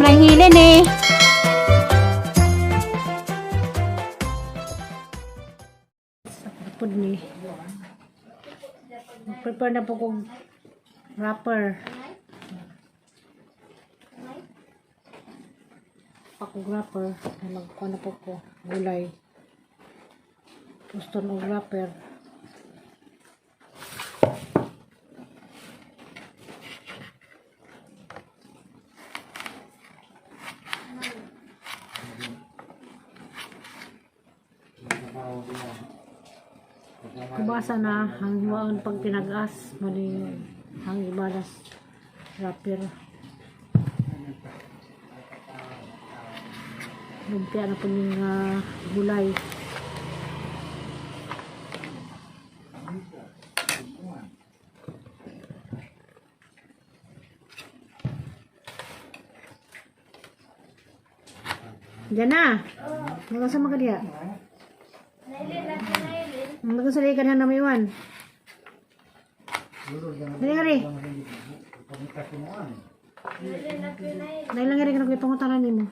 Sobrang hilin eh. Pud ni. Prepare na po kong wrapper. Pakog wrapper. Ay, magkuha na po ko. Gulay. Gusto ng wrapper. Kubasa na ang hiwaon pag tinagas mali ang ibalas wrapper. Lumpia na po yung gulay. Diyan na. Nagkasama ka diya. Nagkasali ka na namiwan. Dali nga rin. Dali lang rin ka nagpangutanan nimo.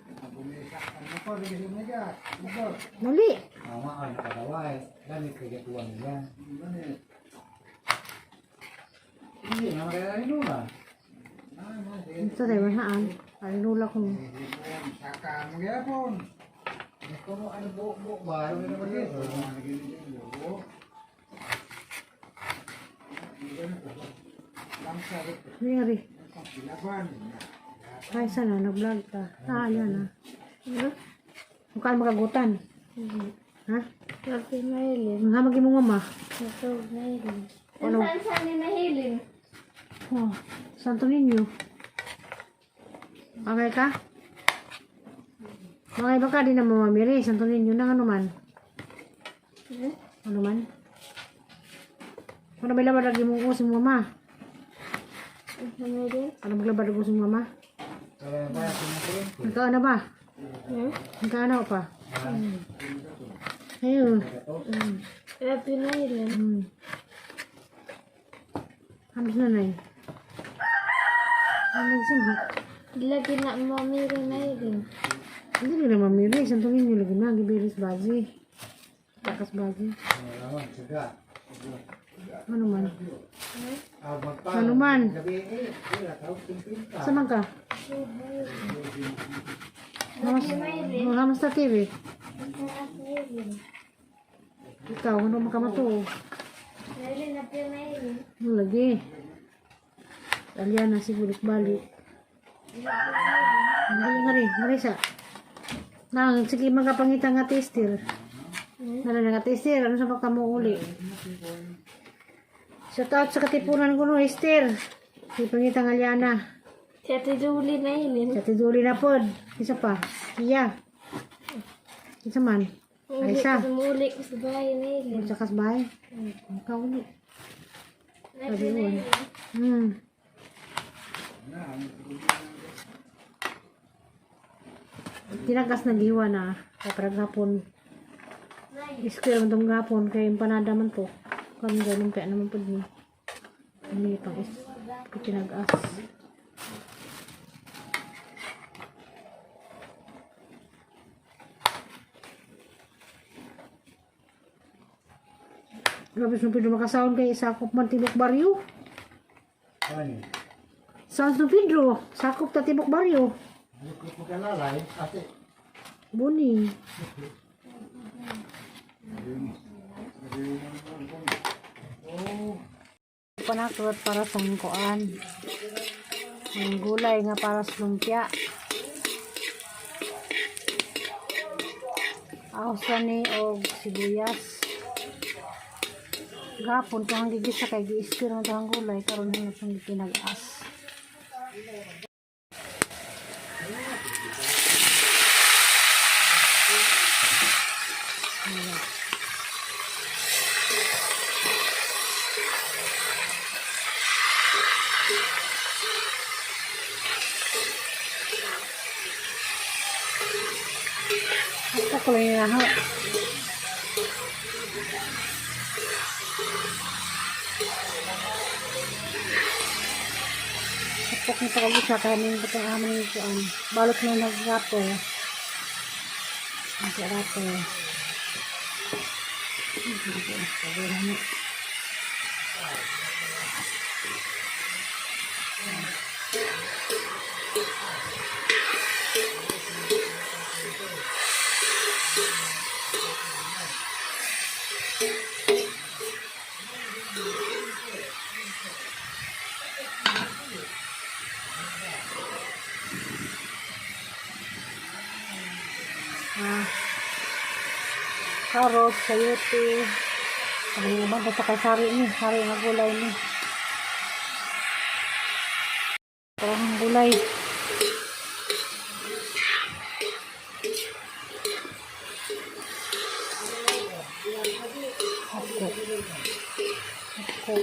Dali. Mama ang nakadaway, dami kagatuan niya. Hindi na kaya nula. Ito tayo haan. Ay nula kong Saka mo gyapon. Gusto mo ano buok-buok ba? Ano naman dito? Dali nga rin. Ay sana nag-vlog ka. Ah, yan na. Mukhaan makagutan. Ha? Happy Maylin. Ang hamag imong mama. Natawag Maylin. Ano? Saan saan ni Nahilin? Oh, Santo Niño. Okay ka? Mga iba ka di na mamamiri. Santo Niño na ano man. Ano man? Ano ba labad lagi mong usin mama? Maylin? Ano maglabad lagi usin mama? Kaya ba sinukurin? Nagkaano ba? Hmm? Nagkaano pa? Ayun. Happy Maylin. Hamis na na eh. Ano nagsimha? Lagi na mamiri Maylin. Hindi na mamiri. Santo Niño lagi na. Gibiris bazi. Takas bazi. Ano siga. Ano man? Ah, magpa. Ano man? Gabi eh, wala tawag pimpinta. Saan man ka? Hamas, hamas na TV. Maylin. Ikaw, ano makamato? Maylin, happy Maylin. Ano lagi? Aliana, si balik. Hindi nga rin, Marisa. Nang, sige magkapangita nga tester. Nala nga tester, ano sa baka mo uli? Shout out sa Katipunan ko no, Esther. Si pangita nga Aliana. Si Ate Julie Maylin. Sa Tiduli na pod. Isa pa. Iya. Isa man. Uli Ay, isa. ko sa muli ko sa bahay Maylin. Sa kasbay. Ikaw uli. Happy Maylin. Tinagas na giwa na. Kapag hapon. Square man tong gapon. Kaya empanada man to. Kung ganun kaya naman po ni. Hindi pang is. Tinagas. Grabe sa Pedro makasaon kay sakop man tibok baryo. Ano? Sounds no Pedro, sakop ta tibok baryo. Ano ko pagkalalay? Ate. Buni. Panakot para sa kuan. Ang gulay nga para sa lumpia. Awsa ni og sibuyas. Gapon to ang gigisa kay giispir man to ang gulay karon hinot ang pinag-as. Ako ko lang yung ha. Hapok ni pag-usa kaya ning butang aman ni kuan. Balot na nag-wrapper. Ang wrapper. Ah, carrot, sayote. Ano yung uban basta kay sari ni, sari nga gulay ni. Parang gulay. Ako. Ako.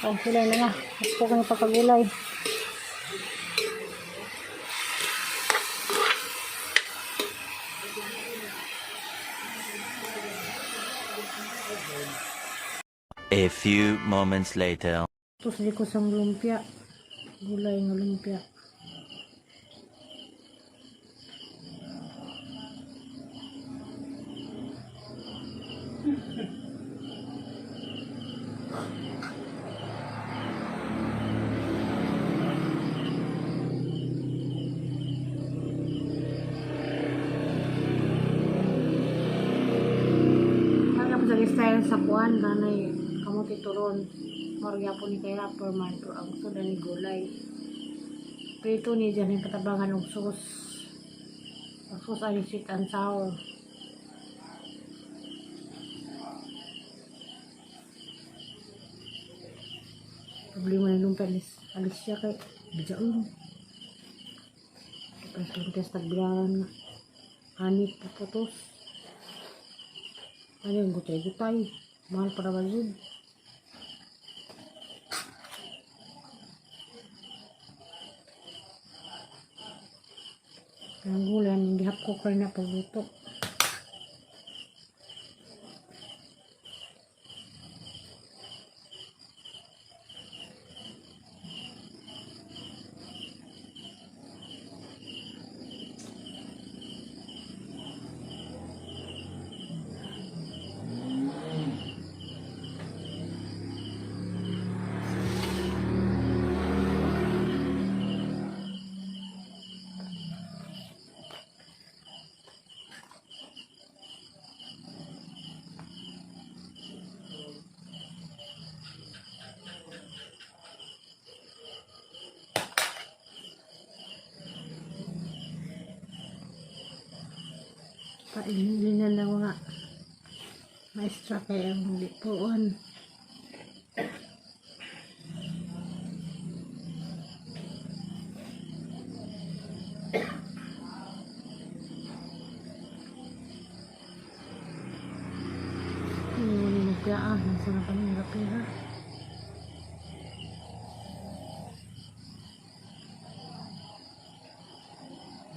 Ang gulay na nga. Ako ka na pagkagulay. A few moments later. Tapos di ko sa lumpia. Gulay nga lumpia. Ano po sa style sa kuan kanay kamote turon. Mao gyapon ni kay rapper man pero ang gusto na ni gulay. Prito ni dyan yung patabangan og sauce. Ang sauce ay sweet and sour. Problema na lumpia alis, alis siya kay bijaon. Tapos lumpia sa tagbilaran nga. Hanip puputos. Ano yung gutay-gutay? Mahal para ba yun? Ang gulay, ang gihap ko kayo na pagluto. Painilin na lang mga maestra kaya ang lipuan. Ano ni nagpia ah, nasa na pa niya pera.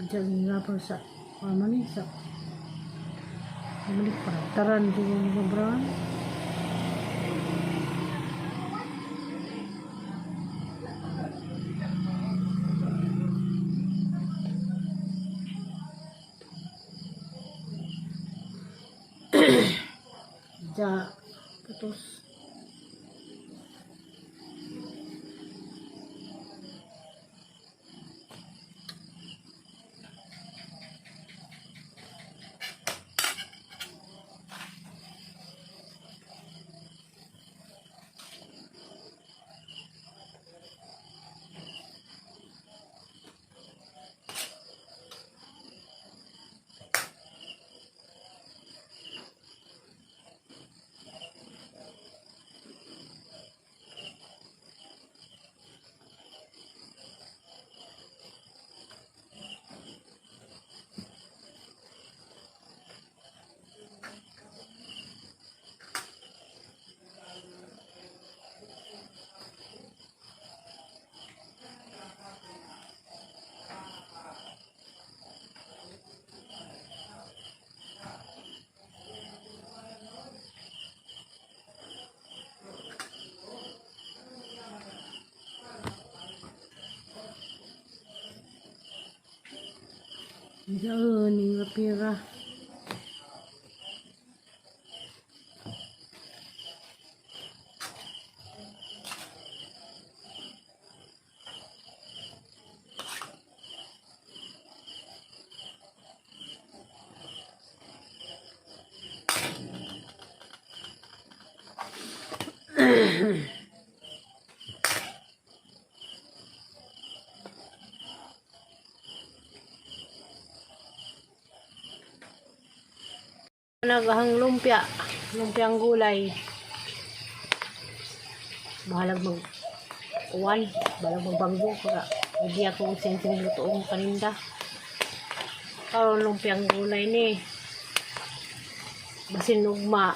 Diyan nga pa sa ano ni sa Balik taran di yung sobrang. Ja, putos. Saan nga pera. Naghang lumpia, lumpiang gulay. Bahalag mag uwan, bahalag magbanggo para hindi ako sensing lutoong paninda. Karon lumpiang gulay ni. Basin ugma,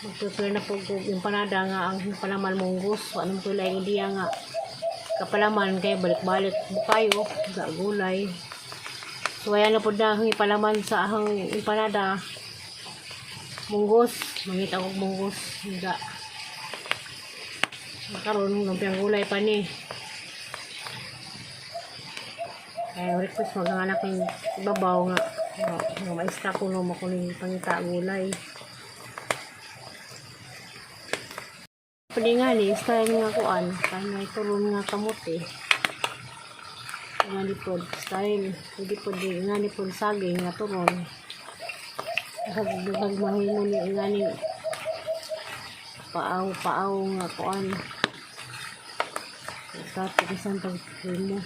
magprepare na po ko yung panada nga ang palaman munggos, wa nang kulay ideya nga kapalaman kay balik-balik mo kayo ga gulay. So ayan na po na ang ipalaman sa ahang empanada. Munggos, mangita ko munggos nga. Karon lumpiang gulay pa ni. Kaya request mag ang anak ng babaw nga nga, nga maista ko no makuning pangita gulay. Pwede nga ni, style nga kuan, kanay turon nga kamote. Nga ni pod style, pwede pod nga ni pod saging nga turon. Pag mahimo ni nga ni paaw paaw nga kuan. Sa bisan pag mo.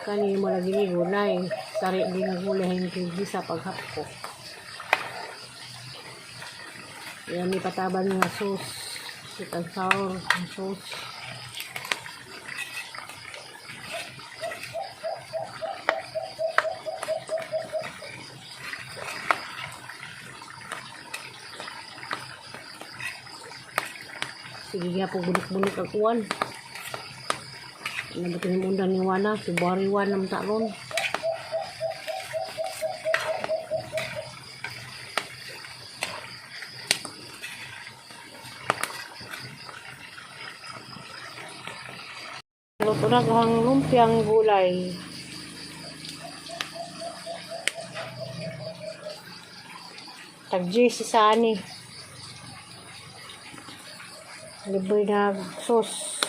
Kani mo lagi ni gulay, sari di nga gulay ang gisa paghapko. Yan may pataban nga sauce. Sweet and sour ang sauce. Sige nga po, bulik-bulik ang uwan. Nabutin yung undan ni Wana, February 1 ng taron. Luto na ang lumpiang gulay. Tag-G si Sani. Libre na sauce.